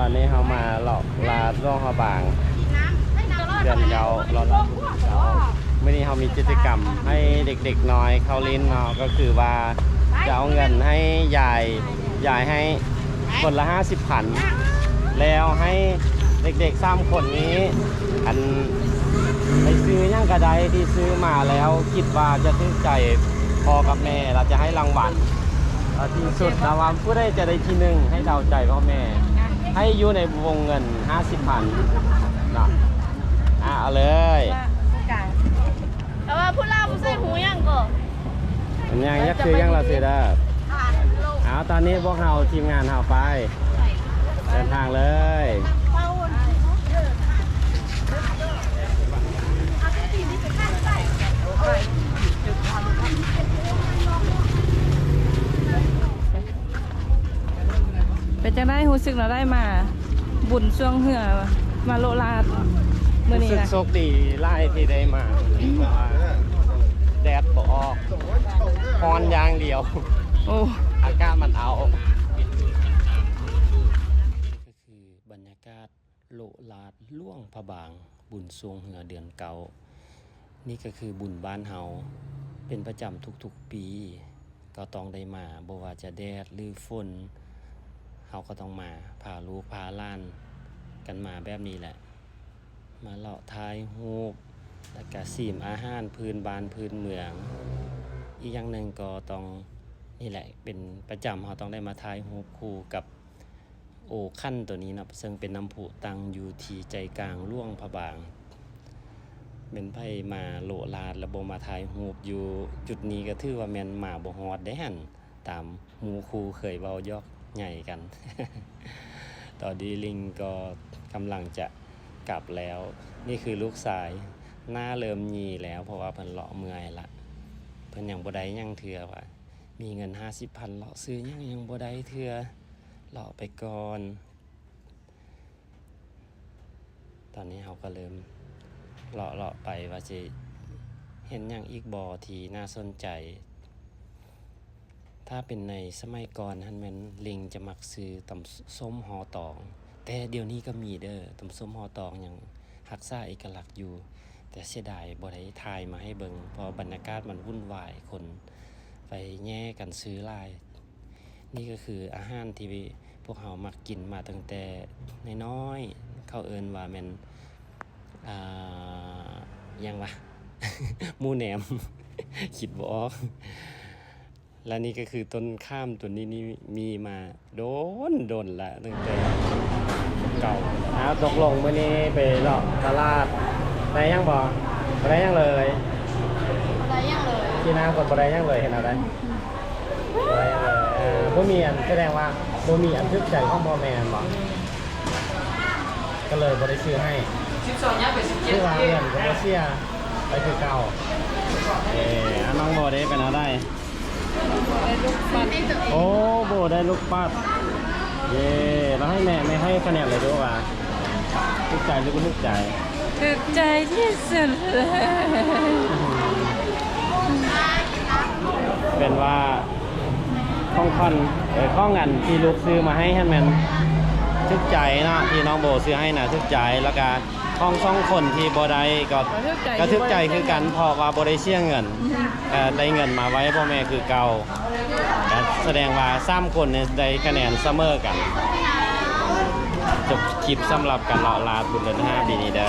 ຕອນນີ້ເຮົາມາເລາະລາດຫຼວງພະບາງ ເດືອນເກົ້າ ເລາະລາດເດືອນເກົ້າ. ມື້ນີ້ເຮົາມີກິດຈະກຳໃຫ້ເດັກໆນ້ອຍເຂົ້າຫຼິ້ນເນາະ ກໍຄືວ່າຈະເອົາເງິນໃຫ້ຍາຍ ຍາຍໃຫ້ຄົນລະຫ້າສິບພັນ ແລ້ວໃຫ້ເດັກໆສາມຄົນນີ້ ອັນ ໄປຊື້ຫຍັງກະໄດ້ທີ່ຊື້ມາແລ້ວຄິດວ່າຈະຖືກໃຈພໍ່ກັບແມ່ ລະຈະໃຫ້ລາງວັນ ເອີ ທີ່ສຸດ ລະວ່າຜູ້ໃດຈະໄດ້ທີໜຶ່ງ ໃຫ້ເດົາໃຈພໍ່ແມ່ ໃຫ້ຢູ່ໃນວົງເງິນຫ້າສິບພັນເນາະ. ອ່າ ເອົາເລີຍ ແຕ່ວ່າຜູ້ລາວບໍ່ໃສ່ຫູຫຍັງກໍ ອັນຫຍັງ ຢາກຊື້ຫຍັງລະຊື້ເດີ. ເອົາ ຕອນນີ້ພວກເຮົາ ທີມງານເຮົາໄປ ເດີນທາງເລີຍ. ເປັນຈັ່ງໃດ ຮູ້ສຶກແນວໃດມາບຸນຊ່ວງເຮືອ ມາໂລະລາດມື້ນີ້ນະ? ຮູ້ສຶກໂຊກດີຫຼາຍທີ່ໄດ້ມາ ເພາະວ່າແດດບໍ່ອອກ ຮ້ອນຢ່າງດຽວ. ໂອ້ ອາກາດມັນເອົາ. ນີ້ກໍຄືບັນຍາກາດໂລະລາດຫຼວງພະບາງ ບຸນຊ່ວງເຮືອເດືອນເກົ້າ. ນີ້ກໍຄືບຸນບ້ານເຮົາ ເປັນປະຈຳທຸກໆປີ ກໍຕ້ອງໄດ້ມາ ບໍ່ວ່າຈະແດດຫຼືຝົນ ເຮົາກໍຕ້ອງມາ ພາລູກພາຫຼານກັນມາແບບນີ້ແຫຼະ ມາເລາະຖ່າຍຮູບ ແລ້ວກະຊີມອາຫານພື້ນບ້ານພື້ນເມືອງ. ອີກຢ່າງໜຶ່ງກໍຕ້ອງ ນີ້ແຫຼະ ເປັນປະຈຳ ເຮົາຕ້ອງໄດ້ມາຖ່າຍຮູບຄູ່ກັບ ໂອຄັນໂຕນີ້ເນາະ ເຊິ່ງເປັນນ້ຳພຸຕັ້ງຢູ່ທີ່ໃຈກາງຫຼວງພະບາງ. ແມ່ນໃຜມາໂລະລາດແລ້ວບໍ່ມາຖ່າຍຮູບຢູ່ຈຸດນີ້ ກໍຖືວ່າແມ່ນມາບໍ່ຮອດເດ້ຫັ້ນ ຕາມໝູ່ຄູ່ເຄີຍເວົ້າຢອກໃຫຍ່ກັນ. ຕອນນີ້ລິງກໍກຳລັງຈະກັບແລ້ວ. ນີ້ຄືລູກຊາຍ ໜ້າເລີ່ມຫຍີ່ແລ້ວ ເພາະວ່າເພິ່ນເລາະເມື່ອຍລະ ເພິ່ນຍັງບໍ່ໄດ້ຫຍັງເທື່ອວ່າ ມີເງິນຫ້າສິບພັນ ເລາະຊື້ຫຍັງຍັງບໍ່ໄດ້ເທື່ອ ເລາະໄປກ່ອນ. ຕອນນີ້ເຮົາກໍເລີ່ມເລາະໆໄປວ່າຊິເຫັນຫຍັງອີກບໍ່ທີ່ໜ້າສົນໃຈ. ຖ້າເປັນໃນສະໄໝກ່ອນຫັ້ນແມ່ນລິງຈະມັກຊື້ຕຳ ສ- ສົ້ມຫໍ່ຕອງ ແຕ່ດຽວນີ້ກໍມີເດີ ຕຳສົ້ມຫໍ່ຕອງຍັງຮັກສາເອກະລັກຢູ່ ແຕ່ເສຍດາຍບໍ່ໄດ້ຖ່າຍມາໃຫ້ເບິ່ງ ເພາະບັນຍາກາດມັນວຸ່ນວາຍ ຄົນໄປແຍ່ກັນຊື້ຫຼາຍ. ນີ້ກໍຄືອາຫານທີ່ພວກເຮົາມັກກິນມາຕັ້ງແຕ່ນ້ອຍໆ ເຂົາເອີ້ນວ່າແມ່ນ ອ່າ ຫຍັງວະ ໝູແໜມ ຄິດບໍ່ອອກ. ແລະນີ້ກໍຄືຕົ້ນຂາມຕົວນີ້ ນີ້ມີມາດົນໆລະ ຕັ້ງແຕ່ເກົ່າ. ອ້າວ ຕົກລົງມື້ນີ້ໄປເລາະຕະຫຼາດ ໄດ້ຫຍັງບໍ່? ບໍ່ໄດ້ຫຍັງເລີຍ. ບໍ່ໄດ້ຫຍັງເລີຍ. ທີ່ໜ້າກໍບໍ່ໄດ້ຫຍັງເລີຍ ເຫັນເອົາໄດ້. ບໍ່ໄດ້ຫຍັງເລີຍ. ເອີ ບໍ່ມີອັນ ສະແດງວ່າບໍ່ມີອັນຖືກໃຈຂອງພໍ່ແມ່ແມ່ນບໍ່? ກໍເລີຍບໍ່ໄດ້ຊື້ໃຫ້. ຄືວ່າເງິນກໍບໍ່ເສຍ ໄປຄືເກົ່າ. ເອີ ນ້ອງໂບເດ້ ເປັນແນວໃດ? ໂອ້ ໂບໄດ້ລູກປັດ. ເຢ້ ແລ້ວໃຫ້ແມ່ ແມ່ໃຫ້ຄະແນນເລີຍດູວ່າຖືກໃຈຫຼືບໍ່ຖືກໃຈ? ຖືກໃຈທີ່ສຸດເລີຍ. ເປັນວ່າຂອງຂວັນ ເອີ ຂອງອັນທີ່ລູກຊື້ມາໃຫ້ຫັ້ນແມ່ນຖືກໃຈເນາະ ທີ່ນ້ອງໂບຊື້ໃຫ້ນະ ຖືກໃຈ ແລ້ວກະ ຂອງສອງຄົນທີ່ບໍ່ໄດ້ກໍ ກໍຖືກໃຈ ກໍຖືກໃຈຄືກັນ ຄືກັນ ເພາະວ່າບໍ່ໄດ້ເສຍເງິນ ອືມ ເອີ ໄດ້ເງິນມາໄວ້ໃຫ້ພໍ່ແມ່ຄືເກົ່າ ກໍສະແດງວ່າສາມຄົນນີ້ໄດ້ຄະແນນສະເໝີກັນ. ຈົບຄລິບສຳລັບການເລາະລາດບຸນເດືອນຫ້າປີນີ້ເດີ.